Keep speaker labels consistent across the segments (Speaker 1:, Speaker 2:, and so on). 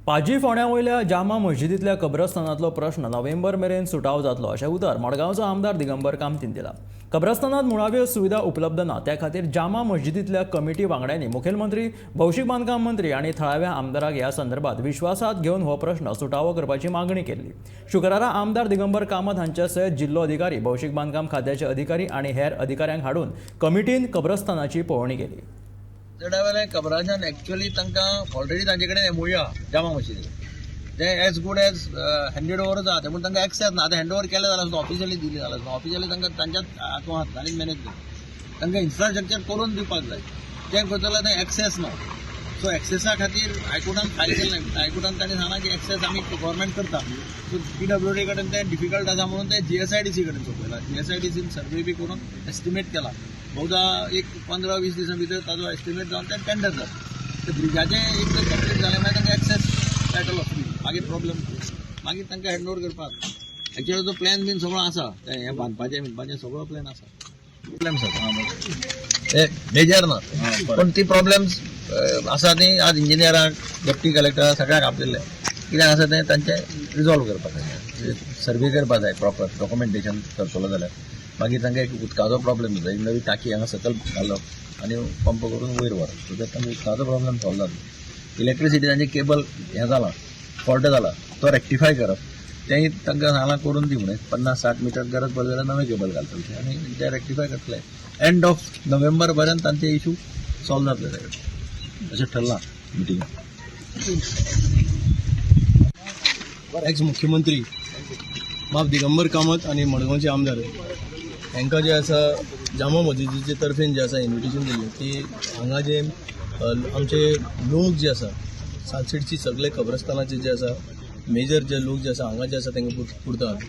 Speaker 1: पाजी फोंड्या वयल्या जामा मस्जिदींतल्या कब्रस्तानांतलो प्रश्न नोव्हेंबर मेरेन सुटावो जातलो अशें उतर मडगांवचो आमदार दिगंबर कामतीन दिला. कब्रस्तानांत मुळाव्यो सुविधा उपलब्ध ना, त्या खातीर जामा मस्जिदींतल्या कमिटी वांगड्यांनी मुखेलमंत्री, भौशीक बांदकाम मंत्री आनी थळाव्या आमदाराक ह्या संदर्भात विश्वासात घेवन हो प्रश्न सुटावो करपाची मागणी केल्ली. शुक्रारा आमदार दिगंबर कामत हांच्या सयत जिल्लो अधिकारी, भौशीक बांदकाम खात्याचे अधिकारी आनी हेर अधिकाऱ्यांक हाडून कमिटीन कब्रस्तानाची पळोवणी केली.
Speaker 2: चडावेलें कबराच्यान एक्चुअली तांकां ऑलरेडी तांचे कडेन एमओयू आहा जामा मशिदी. ते एज गुड एज हँडेड ओवरच आहा ते, पूण तांकां एक्सेस ना. आतां हँड ओवर केलें जाल्यार सुद्दां, ऑफिशियली दिली जाल्यार सुद्दां, ऑफिशियली तांकां तांच्याच हातूंत आहा, तांणी मॅनेज करता. तांकां इन्फ्रास्ट्रक्चर करून दिवपाक जाय. तें करतले जाल्यार तें एक्सेस ना. सो एक्सेसा खातीर हायकोर्टान फायल केलें. हायकोर्टान तांणी सांगलां की एक्सेस आमी गव्हर्मेंट करता. सो पीडब्ल्यूडी कडेन तें डिफिकल्ट आसा म्हणून ते जीएसआयडीसी कडेन सोंपयला. जीएसआयडीसीन सर्वे बी करून एस्टिमेट केला. बहुधा एक 15-20 दिसां भितर ताजो एस्टिमेट जावन तें टेंडर जाता. ते ब्रिजाचें एक जर कंप्लीट जालें, मागीर तांकां एक्सेस मेळटलो फ्री. मागीर प्रॉब्लेम, मागीर तांकां हँड ओवर करपाक. एक्चुअली तो प्लॅन बीन सगळो आसा, तें हें बांदपाचें बिनपाचें सगळो प्लॅन आसा. प्रॉब्लेम्स आसा ते मेजर ना, पूण ती प्रॉब्लेम्स आसा. ती आज इंजिनियराक, डेप्टी कलेक्टर, सगळ्यांक आपयल्ले. कितें आसा तें तांचें रिजॉल्व करपाक जाय, सर्वे करपाक जाय, प्रॉपर डॉक्युमेंटेशन करतलो जाल्यार. मागीर तांकां एक उदकाचो प्रॉब्लेम जाता. एक नवी टाकी हांगा सकयल घालप आनी पंप करून वयर व्हरप, सो that तांकां उदकाचो प्रॉब्लेम सॉल्व जातलो. इलेक्ट्रिसिटी तांचें केबल हें जाला, फॉल्ट जाला, तो रेक्टिफाय करप. तेंय तांकां सांगलां करून दी म्हणून. 50-60 मिटर गरज पडली जाल्यार नवें केबल घालतले आनी ते रेक्टिफाय करतले. एंड ऑफ नोव्हेंबर पर्यंत तांचे इशू सॉल्व जातले सगळे, अशें ठरलां मिटिंगात.
Speaker 3: एक्स मुख्यमंत्री बाब दिगंबर कामत आनी मडगांवचे आमदार हांकां जे आसा जामा मस्जिदीचे तर्फेन जे आसा इन्विटेशन दिल्लें की हांगा जे आमचे लोक जे आसा, सालसेटची सगळे कब्रस्तानाचे जे आसा मेजर जे लोक जे आसा हांगा जे आसा तांकां पुरतात.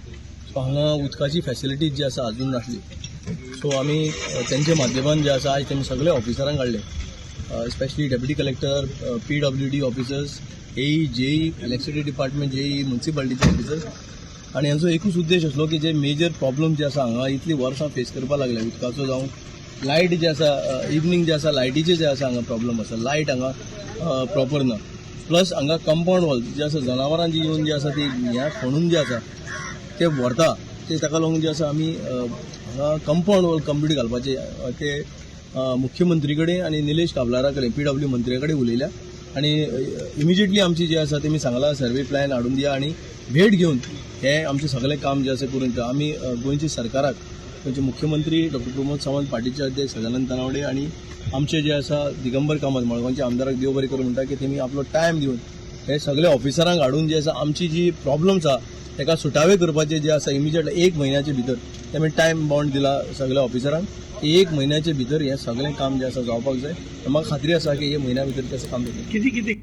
Speaker 3: सो हांगा उदकाची फॅसिलिटीज जी आसा अजून नासली. सो आमी तेंच्या माध्यमान जे आसा आयज तेमी सगळे ऑफिसरांक हाडले, specially deputy collector, PWD officers, AE, JE, electricity department, JE, मुन्सिपालिटीचे officers. आनी हांचो एकूच उद्देश आसलो की जे मेजर प्रॉब्लम जे आसा हांगा इतली वर्सां फेस करपाक लागले, उदकाचो जावं, लायट जे आसा, इवनींग जे आसा लायटीचे जे आसा हांगा प्रॉब्लम आसा. लायट हांगा प्रॉपर ना. प्लस हांगा कंपाऊंड वॉल जे आसा, जनावरां जी येवन जे आसा ती ह्या खणून जे आसा ते व्हरता. ते ताका लागून जे आसा आमी हांगा कंपाऊंड वॉल कंप्लीट घालपाचे ते मुख्यमंत्री कडेन आनी निलेश काब्राला कडेन, पीडब्ल्यू मंत्र्या कडेन उलयल्या. आनी इमिजिएटली आमची जे आसा तेमी सांगलां, सर्वे प्लॅन हाडून दिया आनी भेट घेवन हे आमचें सगळें काम जें आसा करून दिता. आमी गोंयच्या सरकाराक, गोंयचे मुख्यमंत्री डॉक्टर प्रमोद सावंत, पार्टीचे अध्यक्ष सदानंद तानावडे आनी आमचे जे आसा दिगंबर कामत, मडगांवच्या आमदाराक देव बरें करूं म्हणटा की तेमी आपलो टायम दिवन हे सगळे ऑफिसरांक हाडून जे आसा आमची जी प्रॉब्लम्स आहा ताका सुटावे करपाचे जे आसा इमिजिएट एक म्हयन्याचे भितर तेमी टायम बाउंड दिला सगळ्या ऑफिसरांक की एक म्हयन्याचे भितर हें सगळें काम जें आसा जावपाक जाय. म्हाका खात्री आसा की हे म्हयन्या भितर तें काम जातलें.
Speaker 4: किती किती?